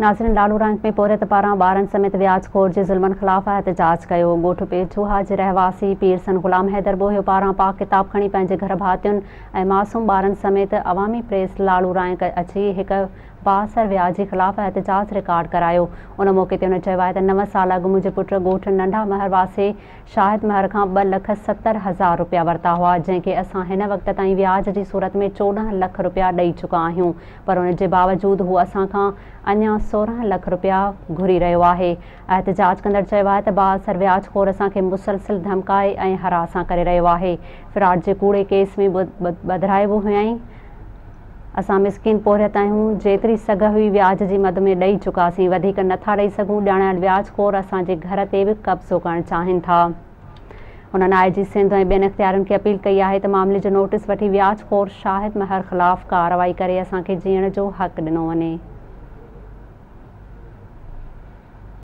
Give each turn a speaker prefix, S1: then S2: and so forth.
S1: ناظرين لالو رائنڪ ۾ پورهيت پاران ٻارن سميت وياج خور جي ظلمن خلاف احتجاج ڪيو. ڳوٺ پيچوها جي رهواسي پيرسن غلام حيدر ٻوهيو پاران پاڪ ڪتاب کڻي پنهنجي گهر ڀاتين ۽ معصوم ٻارن سميت عوامي پريس لاڙو رائنڪ اچي هڪ بااثر وياجي خلاف احتجاج رڪارڊ ڪرايو. ان موقعي تي هن چيو آهي ته نو سال اڳ منهنجي پٽ ڳوٺ ننڍا مهر واسي شاهد مهر کان 2,70,000 رپيا ورتا هئا جنهن کي اسان هن وقت تائين وياج جي صورت ۾ 14 لک رپيا ڏئي چڪا آهيون پر ان جي باوجود هو اسان کان اڃا 16 لک رپيا گهري رهيو آهي. احتجاج ڪندڙ چيو آهي ته بااثر وياج خور اسان کي مسلسل ڌمڪائي ۽ هراسان ڪري رهيو آهي، فراڊ جي ڪوڙي ڪيس ۾ ٻڌرائي به هيائين، اسان مسڪين پورهيت آهيون، جيتري سگهه هئي وياج جي مد ۾ ڏئي چڪاسين، وڌيڪ نٿا ڏئي سگهون، ڄاڻايل وياج خور اسان جي گهر تي به قبضو ڪرڻ چاهين ٿا. هنن آء جي سنڌ ۽ ٻين اختيارين کي اپيل ڪئي آهي ته معاملي جو نوٽيس وٺي وياج خور شاهد مهر خلاف ڪارروائي ڪري اسان کي جيئڻ جو حق ڏنو وڃي.